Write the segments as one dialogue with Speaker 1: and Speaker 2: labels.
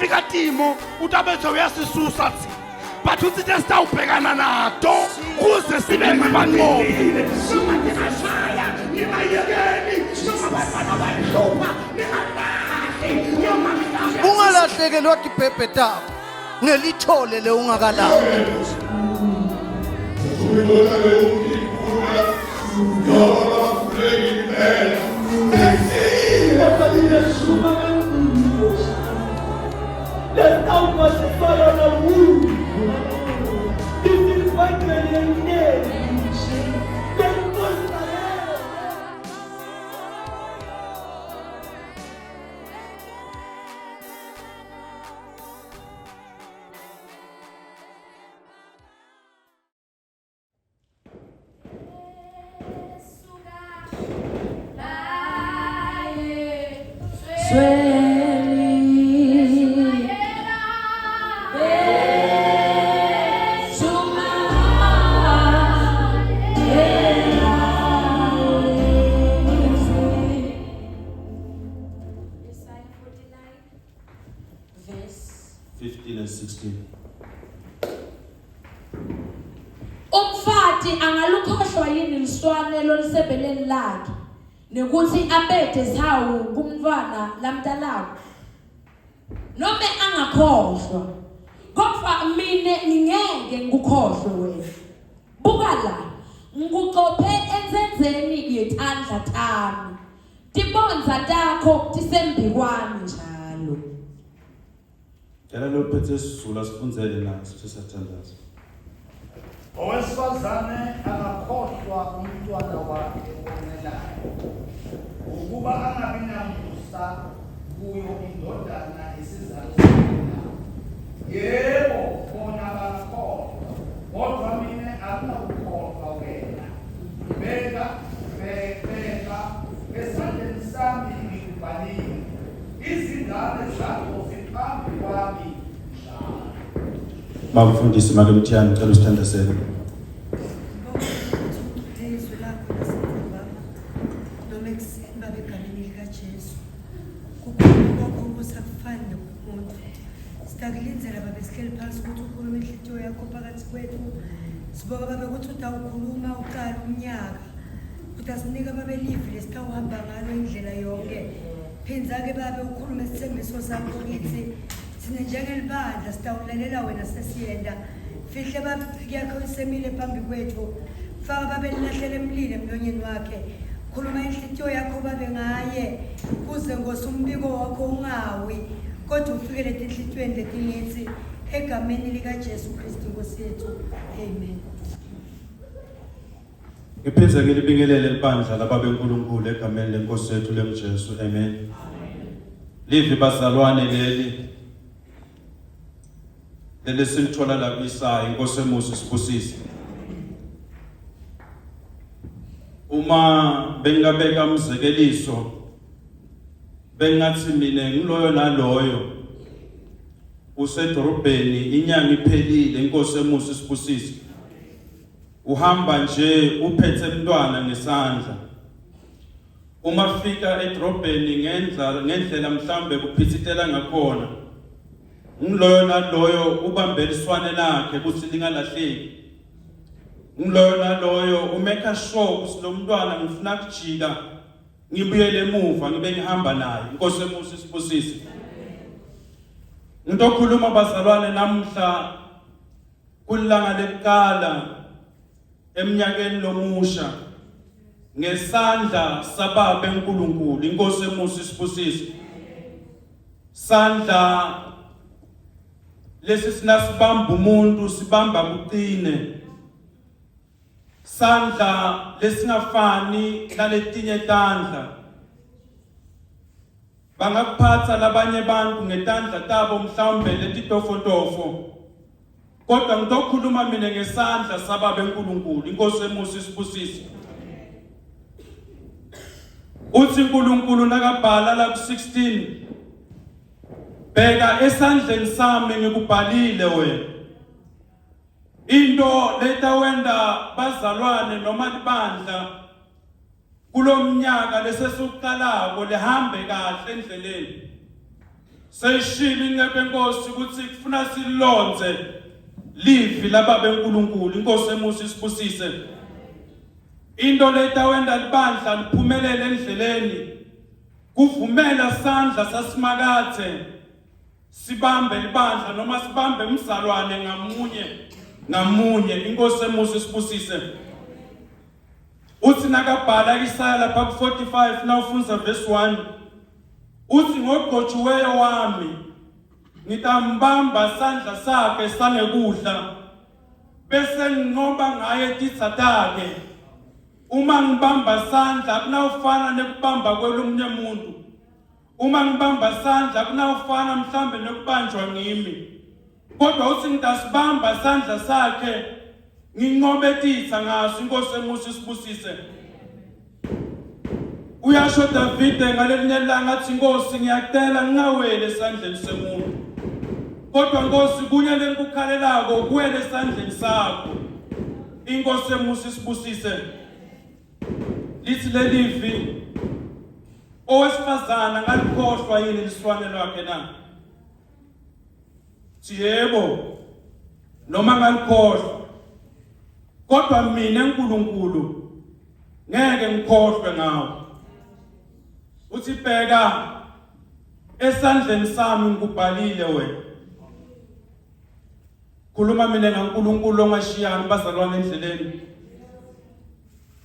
Speaker 1: Natifika timo utabethe uyasisusa thina, but uthi sitawubhekana nato kuze sibe ngabanqobi. Noma ningashaya ningayekeli, noma abantwana bayihlupha ningalahli, noma mhlawumbe
Speaker 2: Ungalahlekelwa tibhebhe takho ngelithole le ungakalahli.
Speaker 3: Isaiah 49 verse
Speaker 4: 15 and 16.
Speaker 3: Umfati angalukhohlwa yini luswane lolusebeleni lakhe nekuthi abethe sihawu kumntwana lamntalako nome angakhohlwa, kodwa mine ngingeke ngikukhohlwe wena. Buka la, ngikucophe entsendzeni yetandla tami, tibondza takho tisembikwami njalo.
Speaker 4: Cela lophethe isiZulu asifundzele naso sisathandaza.
Speaker 5: Owesifazane angakhohlwa umntwana wakhe oncelayo, ukuba angabi namusa kuyo indodana isizalo sakhe na? Yebo, bona bangakhohlwa, kodwa mina anginakukhohlwa wena. Bheka, bheka, esandleni sami ngikubhalile, izingane zakho ziphambi kwami njalo.
Speaker 4: Baba mfundisi make Mthiyane ngicela usithandazele.
Speaker 6: Izwi lakho lasentambama noma ekuseni Baba egameni likaJesu. Kukhona kwakho Nkosi akufani nokumuntu. Sitakulindzela Baba sihleli phansi ukuthi ukhulume inhlitiyo yakho phakathi kwethu. Sibonga Baba ukuthi utawukhuluma uqala umnyaka. Utasinika Baba livi lesitawuhamba ngalo indlela yonke. Phindza-ke Babe ukhulume isithembiso sakho kithi. Thina njengelibandla sitawulalela wena sesiyenda. Fihle Babe inciki yakho isemile phambi kwethu. Faka Babe lilahlele emlilo emlonyeni wakhe. Khuluma inhlitiyo yakho Babe ngaye. Kuze Nkosi umbiko wakho ungawi kodwa ufike letinhlitiyweni letingithi egameni likaJesu Kristu Nkosi yethu. Amen.
Speaker 4: Ngiphindze ngilibingelele libandla lababe uNkulunkulu egameni lenkosi yethu lenguJesu. Amen. Livi bazalwane leli leli silithola la kuIsaya inkosi emusa isibusise. Uma bengingabeka umzekeliso bengathi mina ngiloyo naloyo usedorobheni inyanga iphelile inkosi emusa isibusise. Uhamba nje uphethe umntwana ngesandla. Uma fika edrobheni ngendlela ngendlela mhlambe kuphithitela ngakhona. Ngiloyo naloyo ubambe liswane lakhe ukuthi lingalahleki. Ngiloyo naloyo umeka sure ukuthi lo mntwana ngifuna kujika ngibuyele emuva ngibe ngihamba naye. Inkosi emusa isibusise. Ngitokhuluma bazalwane namhla kulanga lekuqala eminyakeni lomusha ngesandla sababe uNkulunkulu inkosi emusa isibusise sandla lesi sinasibamba umuntu sibamba kuqine sandla lesingafani naletinye tandla bangakuphatha labanye abantu ngetandla tabo mhlawumbe letitofotofo kodwa ngitokhuluma mina ngesandla sababe uNkulunkulu inkosi emusa isibusise uthi uNkulunkulu nakabhala la ku16 bheka esandleni sami ngikubhalile wena into letawenda bazalwane noma libandla kulomnyaka lesesuqalako lihambe kahle endleleni. Seyishilo inceku enkosi ukuthi kufuna silonze livi lababe uNkulunkulu inkosi emusa isibusise. Into letawenda libandla liphumelele endleleni kuvumela sandla sasimakathe sibambe libandla noma sibambe umzalwane ngamunye ngamunye inkosi emusa isibusise. Uthi nakabhala Isaya lapha ku-45 nawufunza verse 1 uthi ngogcotshiweyo wami ngitambamba sandla sakhe sangekudla bese nginqoba ngaye titsa takhe uma ngibamba sandla kunawufana nekubamba kwelumnye muntu uma ngibamba sandla kunawufana mhlambe nokubanjwa ngimi kodwa uthi ngitasibamba sandla sakhe nginqobe titsa ngaso inkosi emusa isibusise uyasho Davide ngalelinye ilanga athi inkosi ngiyacela ngingaweli esandleni semuntu kodwa nkosi kunye lengikukhalelako kuwele esandleni sakho inkosi emusa isibusise lithi lelivi owesifazana ngalikhohlwa yini liswane lwakhe na yebo noma ngalikhohlwa kodwa mina uNkulunkulu ngeke ngikhohlwe ngawe uthi bheka esandleni sami ngikubhalile wena khuluma mina ngaNkulunkulu ongashiyani bazalwane endleleni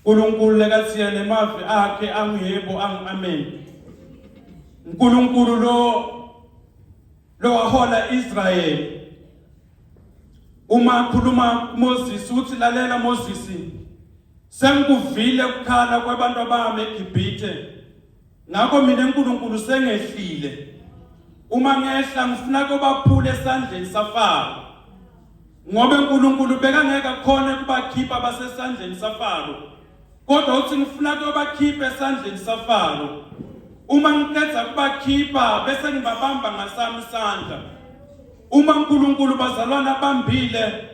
Speaker 4: uNkulunkulu lekathi yena emavi akhe anguyebo angu-amen uNkulunkulu lo lowahola Israyeli uma khuluma Moses uthi lalela Moses sengikuvile ukukhala kwabantu bami eGibhithe ngakho mina uNkulunkulu sengehlile uma ngehla ngifuna kubaphula esandleni saFaro ngoba uNkulunkulu bekangeke akhone ukubakhipha basesandleni saFaro kodwa uthi ngifuna kuyobakhipha esandleni saFaro uma ngiqeda kubakhipha bese ngibabamba ngasami isandla uma uNkulunkulu bazalwana bambile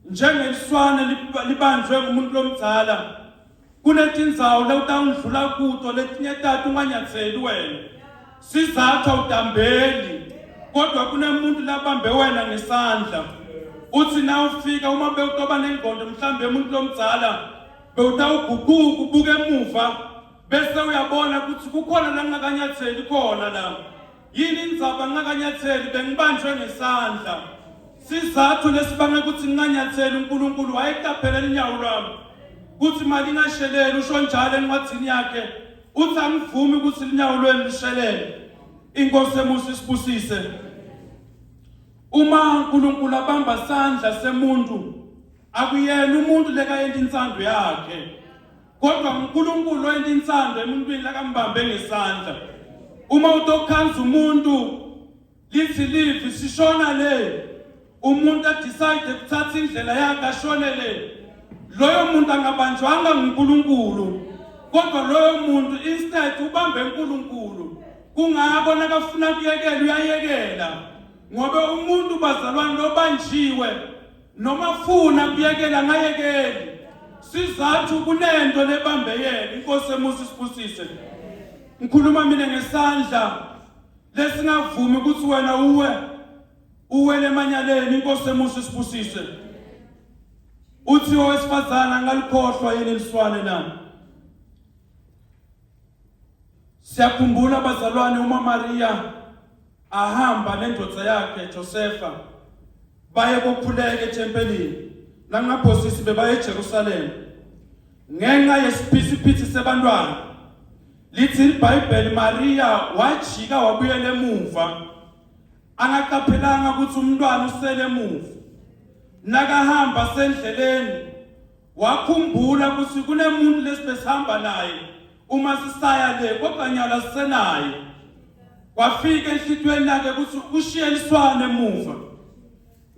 Speaker 4: njengeliswane libanjwe ngumuntu lomdzala kunetindzawo lewutawundlula kuto letinye tato unganyatheli wena sizathu awudambeli kodwa kunemuntu labambe wena ngesandla uthi na ufika uma bewutoba nengqondo mhlawumbe umuntu lomdzala bewutawuguquka ubuke emuva bese uyabona ukuthi kukhona la ngingakanyatheli khona la yini indzaba ngingakanyatheli bengibanjwe ngesandla sizathu lesibange ukuthi nginganyatheli uNkulunkulu wayeqaphela inyawo lwami kuthi mali ingasheleli usho njalo encwadini yakhe uthi angivumi ukuthi inyawo lwenu lishelele inkosi emusa isibusise uma uNkulunkulu abamba sandla semuntu akuyena umuntu lekayenta insando yakhe kodwa uNkulunkulu oyenta insando emuntwini lakambambe ngesandla uma utokhanza umuntu lithi livi sishona le umuntu adecide ukuthatha indlela yakhe ashone le loyo muntu angabanjwanga nguNkulunkulu kodwa loyo muntu instead ubambe uNkulunkulu kungako nakafuna kuyekela uyayekela ngoba umuntu bazalwane lobanjiwe noma funa kuyekela ngayekeli sizathu kunento lebambe yena inkosi emusa isibusise ngikhuluma mina ngesandla lesingavumi ukuthi wena uwe uwele emanyaleni inkosi emusa isibusise uthi owesifazana ngalikhohlwa yini liswane na siyakhumbula bazalwane uma Maria ahamba nendoda yakhe Josefa baye kokhuleka ethempelini langaphosisi bebaye eJerusalema ngenxa yesiphithiphithi sebantwana lithi iBhayibheli Maria wajika wabuyela emuva angaqaphelanga ukuthi umntwana usele emuva nakahamba sendleleni wakhumbula ukuthi kunemuntu lesibesihamba naye uma sisaya le kodwa nyala sisenaye kwafika enhlitweni yakhe ukuthi ushiye liswane emuva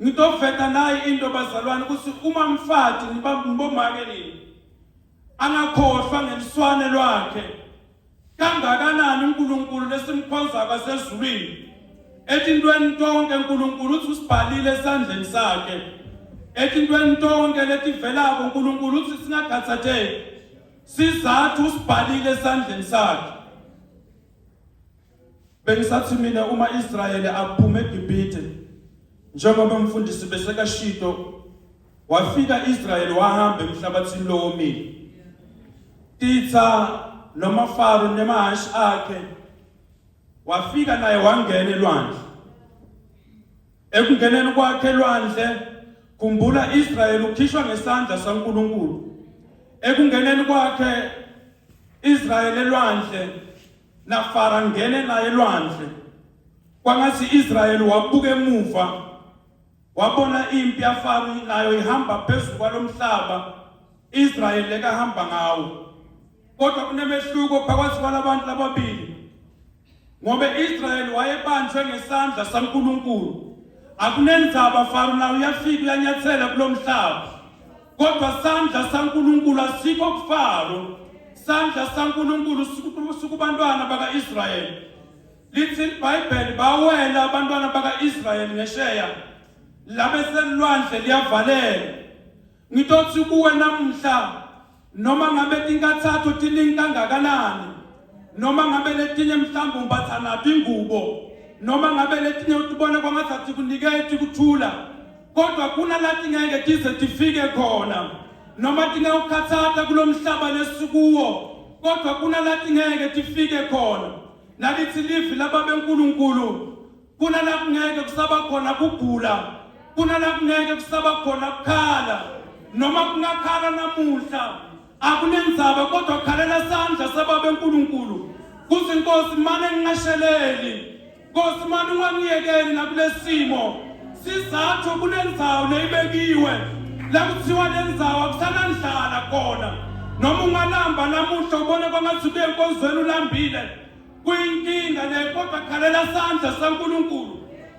Speaker 4: ngitoveta naye into bazalwane ukuthi uma mfati nibomake nini angakhohlwa ngeliswane lwakhe kangakanani uNkulunkulu lesimkhonza kwasezulwini etintweni tonke uNkulunkulu uthi usibhalile esandleni sakhe etintweni tonke letivelako uNkulunkulu uthi singakhathatheki sizathu usibhalile esandleni sakhe. Bengisathi mina uma Israyeli aphuma eGibhithe njengoba umfundisi besekashito wafika Israyeli wahamba emhlabathini lowomile. Titha noma Faro nemahashi akhe wafika naye wangena elwandle. Ekungeneni kwakhe elwandle khumbula Israyeli ukhishwa ngesandla saNkulunkulu. Ekungeneni kwakhe Israyeli elwandle naFara ngene naye elwandle. Kwangathi Israyeli wabuka emuva wabona impi yaFaro nayo ihamba phezulu kwalomhlaba Israyeli lekahamba ngawo. Kodwa kunemehluko phakathi kwalabantu lababili. Ngoba Israyeli wayebanjwe ngesandla saNkulunkulu. Akunenzaba Faro nawe uyafika uyanyathela kulomhlaba. Kodwa sandla saNkulunkulu asikho kuFaro. Sandla saNkulunkulu sikubantwana bakaIsrayeli. Lithi iBhayibheli bawela abantwana bakaIsrayeli ngesheya. Labe selwandle liyavaleka. Ngitothi kuwe namuhla noma ngabe tinkathatho tiningi kangakanani noma ngabe letinye mhlawumbe umbatha nato ingubo noma ngabe letinye utibona kwangathi atikuniketi kuthula kodwa kunalati ngeke tize tifike khona noma tingawukhathata kulomhlaba lesikuwo kodwa kunalati ngeke tifike khona nalithi livi lababenkulunkulu Kunala kungeke kusaba khona kugula, kunala kungeke kusaba khona kukhala. Noma kungakhala namuhla akunenzaba kodwa khalela sandla sababa eNkulunkulu. Kuthi Nkosi mane ngingasheleli. Nkosi mane ungangiyekeli nakulesimo. Sizathu kunendzawo leyibekiwe la kuthiwa lendzawo akusanandlala khona. Noma ungalamba namuhla ubone kwangathi ubuye enkonzweni ulambile. Kuyinkinga le kodwa khalela sandla saNkulunkulu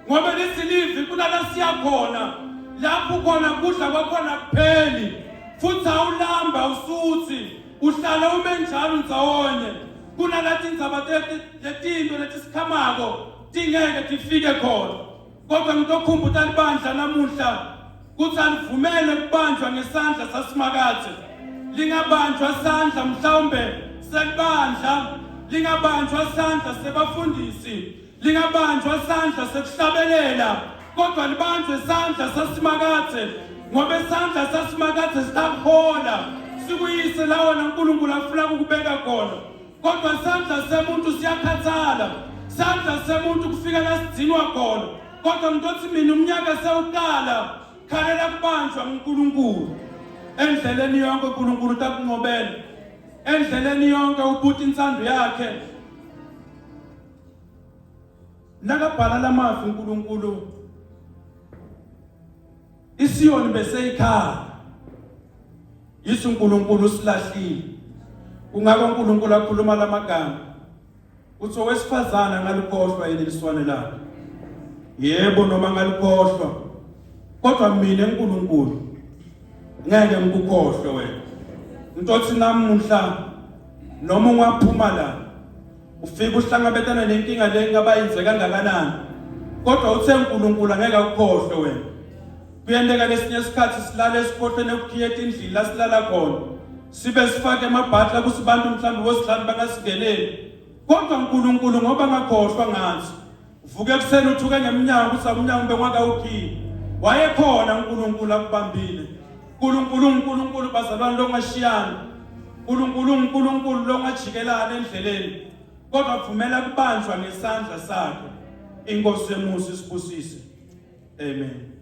Speaker 4: ngoba lithi livi kulala siyakhona lapho khona kudla kwakhona kupheli futhi awulamba usuthi uhlala ume njalo ndzawonye kunalathi indzaba letinto letisikhamako tingeke tifike khona kodwa ngitokhumbuta libandla namuhla kuthi alivumele kubanjwa ngesandla sasimakathe lingabanjwa sandla mhlawumbe selibandla lingabanjwa sandla sebafundisi lingabanjwa sandla sekuhlabelela kodwa libanjwe sandla sasimakathe ngoba isandla sasimakathe sitakuhola sikuyise la wona uNkulunkulu afuna ukubeka khona Kodwa sandla semuntu siyakhathala. Sandla semuntu kufika la sidzinwa khona. Kodwa ngitothi mina umnyaka sewuqala khalela kubanjwa nguNkulunkulu. Endleleni yonke uNkulunkulu utakunqobela. Endleleni yonke ubuta insando yakhe. Nakabhala lamazwi uNkulunkulu iSiyoni beseyikhala. Yithi uNkulunkulu usilahlile. Kungako uNkulunkulu akhuluma lamagama. Uthi owesifazana ngalikhohlwa yini liswane lakhe? Yebo noma ngalikhohlwa. Kodwa mina uNkulunkulu ngeke ngikukhohlwe wena. Ngitothi namuhla noma ungaphuma la ufike uhlangabetana nenkinga le ngaba yinze kangakanani kodwa uthe uNkulunkulu angeke akukhohlwe wena. Kuyenteka lesinye isikhathi silale esikhohlweni ekukhiye etindlini la silala khona sibe sifake emabhatla ukuthi bantu mhlawumbe bosihlanu bangasingeneli kodwa uNkulunkulu ngoba ngakhohlwa ngathi uvuke ekuseni uthuke ngemnyango ukuthi umnyango bengwakawukhiye wayekhona uNkulunkulu akubambile uNkulunkulu uNkulunkulu bazalwane longashiyana uNkulunkulu uNkulunkulu longajikelana endleleni kodwa vumela kubanjwa ngesandla sakhe inkosi yemusa isibusise amen.